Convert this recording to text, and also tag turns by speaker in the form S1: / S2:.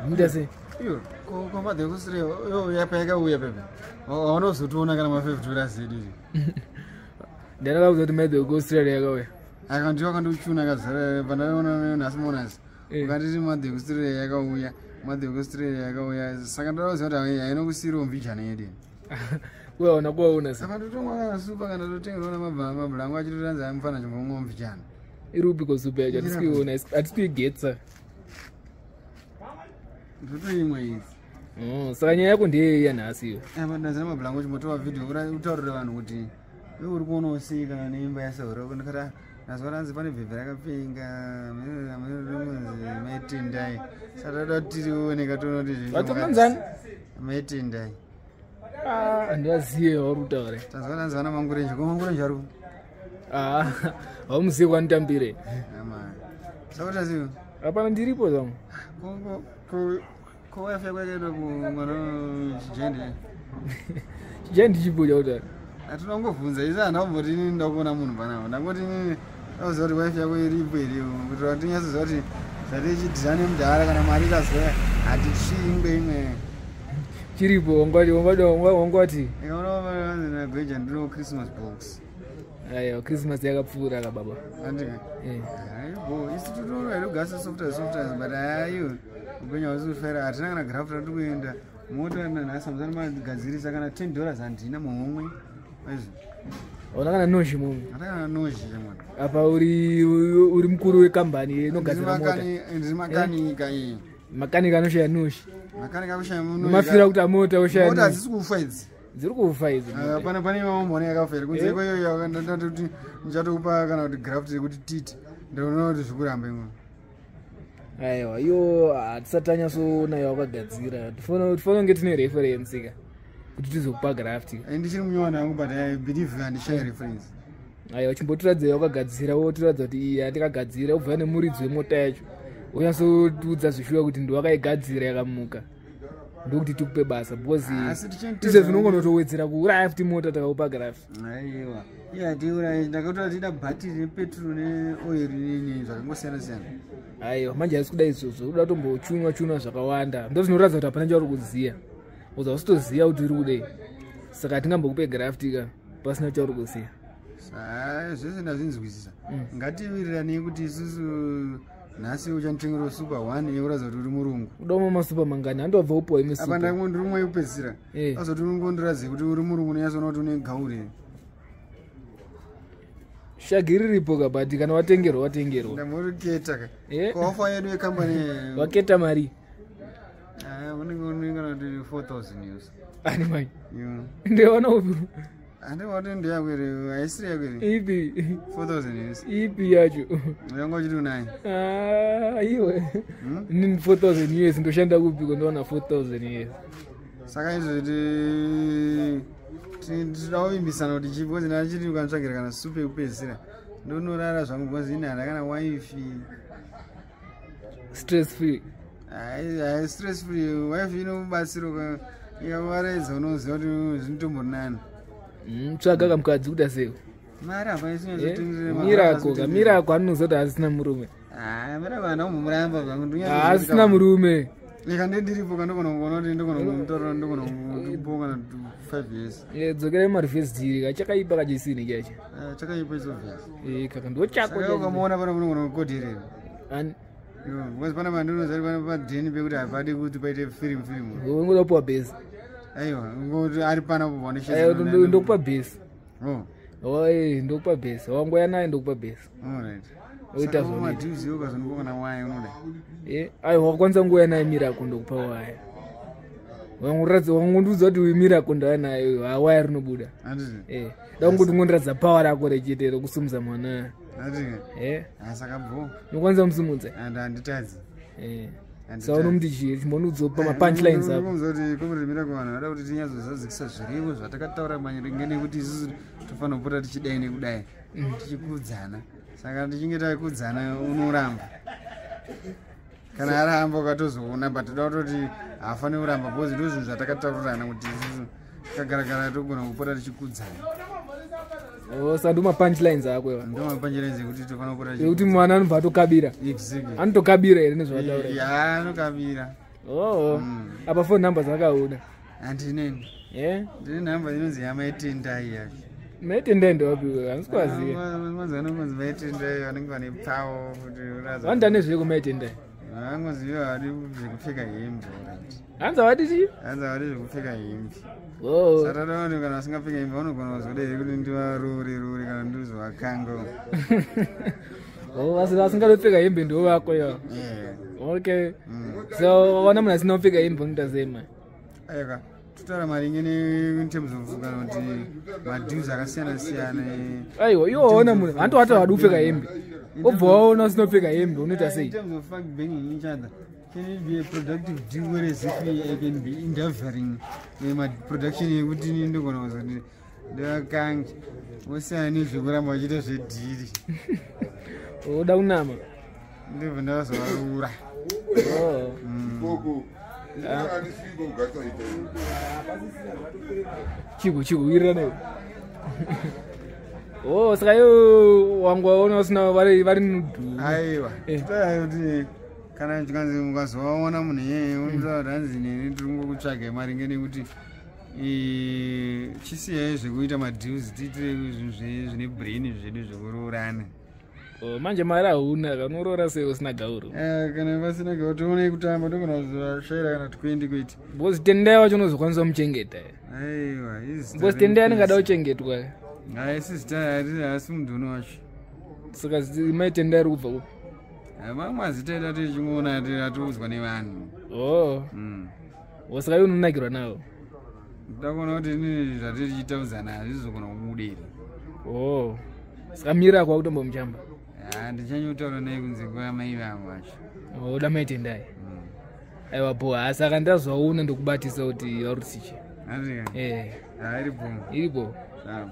S1: Muita sei?
S2: Iyo, ko madhekusire yo yapayakauya pepe. Waunozotiona kana ma5 dollars edu izvi.
S1: Ndandakaudza kuti maidhe kuAustralia yakauya.
S2: Aka ndiwo akandichuna kazara pandaona nhasi monasi. Ukanditi madhekusire yakauya, madhekusire yakauya. Saka ndinoziva kuti haina kusiriwo mbijana yedu.
S1: Uyaona kuwaona
S2: sa. Saka ndotomwa kana supa kana totengerwa namabhulangu achitoranza amufana chimbomwa mbijana.
S1: Iri upi ko supa yacho? Hatisi kuiona, hatisi kuigetsa.
S2: Ndotoimwa idzi.
S1: Oh, saka nyaya yako ndeyei yanhasi iyo?
S2: Apa ndazana mabhulangu chimbotora video utaurire vanhu kuti iwe uri kuonawo sei kana neimba yasauro ndikati nazwa ranzi pane bhebhe rakapenga maitendai saka toda kuti tirione katoona kuti
S1: Vatomanzani?
S2: Maitendai.
S1: Ah, handivazive vauri kutaura.
S2: Tanzwa ranzi vana Mangurenje, ko Mangurenje ari
S1: Ah, haumuzive kwanitambire.
S2: Ama. Saka taziva.
S1: Hapana, ndiripo zvangu.
S2: Ko wife yako yakaenda kumwana chijende.
S1: Chijende chipo chautaura.
S2: Hatina kungovhunza isi handina kumboti inini ndoda kuona munhu panapa. Ndangoti inini ndakuziva kuti wife yako iripo here kuitira kuti tinyatsoziva kuti zvatichidhira nemudhara kana mari ikazouya hatichingwe imwe.
S1: Chiripo wangwati wangwati.
S2: Ikaona nagweja ndino Christmas box.
S1: Aiwa, Christmas yakapfuura ka baba.
S2: Andika. Aibo, isu tinoona here kugasa software software but aiyo upenyu hausi kufera hatina kana graft ratiri kuenda. Mota nanhasi hamusati magadzirisa kana 10 dollars handina muhomwe. Aizvo.
S1: Hauna kana nozhi muhomwe.
S2: Hatina kana nozhi mwana.
S1: Apa uri mukuru wekambani inogadzira mota.
S2: Ndiri makanika iyi.
S1: Makanika anoshaya nozhi.
S2: Makanika anoshaya nozhi.
S1: Mafira kuti amota oshaya.
S2: Mota hadzisi kufa idzi.
S1: Dziri kufa idzi.
S2: Pane imwe yakafa here kunze kweyo ndati kuti ndichatokupa kana kuti graft yekuti titi. Ndinoona kuti zvikuramba imwe.
S1: Aiwa, iyo hatisati tanyatsoona yawakagadzira. Tifanira kunge tine reference ka kuti tizokupa graft.
S2: Ndichiri munyowani yangu but I believe handishayi reference.
S1: Aiwa, chimbotiradza yawakagadzira wotiradza kuti iyi yandakagadzira ubva nemuridzi wemota yacho. Wonyatsotiudza zvishuwa kuti ndiwakaigadzira yakamuka. Ndokuti tikupe basa because izvo zvinongonotowedzera kuuraya futi mota takakupa graft.
S2: Aiwa, iye hatiurayi ndakatora tida bhatiri nepetro neoiri nini zvakangosiyana siyana.
S1: Aiwa, manje haisi kuda izvozvo, uda kutombochunwa chunwa zvakawanda. Ndo zvinoratidza kuti hapana chauri kuziya. Uza usitoziya kuti uri kudei. Saka hatingambokupe graft ka pasina chauri kuziya.
S2: Zvese ndazvinzwisisa. Ngatiwiriranei kuti isusu nhasi uchanditengera super 1 yekuratidza kuti uri murungu.
S1: Uda kumwa masupa mangani? Handobva upiwa imwe
S2: Apa
S1: super.
S2: ndangondiri ndiri umwe yekupedzisira. Azoti ungondiratidze kuti uri murungu unonyatsoona kuti une gauri.
S1: Shagi riripo ka but kana watengerwa watengerwa.
S2: Ndamuriketa ka. Ko ofa yedu yekambani.
S1: Waketa mari.
S2: Unenge unenge kana kuti 4000 US.
S1: Ani mai?
S2: Yo.
S1: Ndewana upi?
S2: Handi wati ndeyako here, haisiri yako here?
S1: Ipi?
S2: 4000 US.
S1: Ipi yacho?
S2: Yanga uchiti unayo.
S1: Ah, iwe. Nini 4000 US ndoshanda kupi kondowana 4000 US?
S2: Saka izvo tinoda kuvimbisana kuti chii because ndachiti ukantsvagira kana supu yekupedzisira ndonorara zvangu because ini handina kana wifi.
S1: Stress free.
S2: Hai, stress free wifi inobatsira ikavaraidza unoziva kuti zvinotombori nani.
S1: Tsvaga kamukadzi kuda sei?
S2: Mari hapa isinyatsotengera.
S1: Mirako ka Mirako anoziva kuti asina murume.
S2: Ah, Mirako hana kumbomuramba zvangu.
S1: Asina murume.
S2: Ika ndiripo kandogona kuona kuti ndogona kumutorera ndogona kumupa kana 5 years.
S1: Dzokerai mumarivhesi dhiri ka chakaipa kachisini chacho.
S2: Chakaipa iso vhesi.
S1: Kaka ndo chako.
S2: Saka ukamuona pano unogona kukodherera.
S1: Ani?
S2: Yo, because pana pandinoziva kuti pana padheni pekuti hapadi kuti paite firimu firimu.
S1: Ungoda kupiwa bhesi.
S2: Aiwa, ngoti ari pana paneshe.
S1: Aiwa, ndokupa bhesi.
S2: Oh.
S1: Oi, ndokupa bhesi. Wangoya naye ndokupa bhesi.
S2: All right.
S1: Oita
S2: Saka
S1: zvaunoita.
S2: umadhiuzi ukazondipa kana waya unoda.
S1: Aiwa, wakwanisa nguva naye Mirako ndokupa waya. Wangondiudza kuti uyu Mirako ndauya naye, waya rinobuda.
S2: Handiti?
S1: Da kungoti ungondiratidza power rako rechete rekusumudza mwana.
S2: Handiti? Saka bho.
S1: Unokwanisa kumusumudza?
S2: Handitadzi.
S1: Saka unomuti chii? Chimbondiudza pama-punchlines ako.
S2: Ndinomuudza kuti comrade Mirako vanhu vada kuti tinyatsozadzikisa zviripo zvatakataura maringe nekuti isusu tofanira kupota tichidai nekudai. Tichikudzana. Saka tichinge takudzana unoramba. Kana aramba ukatozoona but toda kutoti haafaniri kuramba because ndo zvinhu zvatakataurirana kuti isusu takagaragara togona kupota tichikudzana.
S1: Oh, saka ndo mapunchlines ako iwa.
S2: Ndo mapunchlines ekuti tofanira kupota
S1: Ekuti mwana anobva atokabira.
S2: Exactly.
S1: Anotokabira here nezvawataura?
S2: Ya, anokabira.
S1: Oh. Apa phone number dzakaona?
S2: Handineni.
S1: Eh?
S2: Ndine nhamba inonzi yamaitendai yacho.
S1: Maitendai ndewapi? Handisi kuvaziva.
S2: Vanonzi vanonzi maitendai vanenge vane pfawo kuti unoratidza.
S1: Vanoita nezveko maitendai?
S2: Vanonzi ivo havadi zvekupfeka hembe, right?
S1: Hanzi havadi chii?
S2: Hanzi havadi zvekupfeka hembe.
S1: Oh.
S2: Saka toda kuti kana vasingapfeka hembe vanogona kuzoda here kuti ndivaroore roore kana ndizovakanga.
S1: Oh, vasingatopfeka hembe ndivo vako ivo.
S2: Yeah.
S1: Okay. So waona munhu asina kupfeka hembe unoita sei mani?
S2: Aika, totaura maringe ne in terms of kana kuti madeals akasiyana siyana.
S1: Aiwa, iwo waona munhu hanti wati havadi kupfeka hembe, obva waona usina kupfeka hembe, unoita sei?
S2: In terms of fuck banging each other, can it be a productive deal, whereas if I can be endeavoring production yekuti ini ndogona kuzoti ndivakange, osiyana nezvekuramba vachiita zvedhiri?
S1: Oda kunama.
S2: Ndobva ndavazovarura.
S1: Oh. Chiko chiko wirirana iwe. Oh, saka iwe wangu waona usina vari nudhu?
S2: Aiwa.
S1: Eh.
S2: Totaura kuti kana chikanzi mukazovaona munhu iyeye, unotaura kuti hanzi neni tiri kungokutsvagai maringe nekuti chisiyai zvekuita madeals, tiitire zvinhu zvine brain zvedu zvekuroorana.
S1: Oh, manje mari hauna, kanoroora sei usina gauro?
S2: Kana vasina gauro, toonei kutamba, togona kuzovashaira kana tikuendi kuita.
S1: Because Tendai wacho unozokwanisa kumuchengeta?
S2: Aiwa, izita.
S1: Because Tendai anenge ada kuchengetwa.
S2: Haisi zita, haasi mudhuni wacho.
S1: Saka mai Tendai ari kubva kupi?
S2: Mamwe mazita edu atichingoona atiudzwa nevanhu.
S1: Oh. Oh, saka iwe unonakirwa nawo?
S2: Ndoda kuona kuti inini zvatiri tichitaudzana hazvizogona kubudira.
S1: Oh, saka mira kwakutombomuchamba?
S2: Ndichanyotaura naye kunze kwamai vangu vacho.
S1: Oh, uda mai Tendai. Aiwa bo, ha, saka ndazovaona ndokubatisa kuti vari kuti chichi.
S2: Andika.
S1: Eh.
S2: Iripo.
S1: Iripo.
S2: Ah.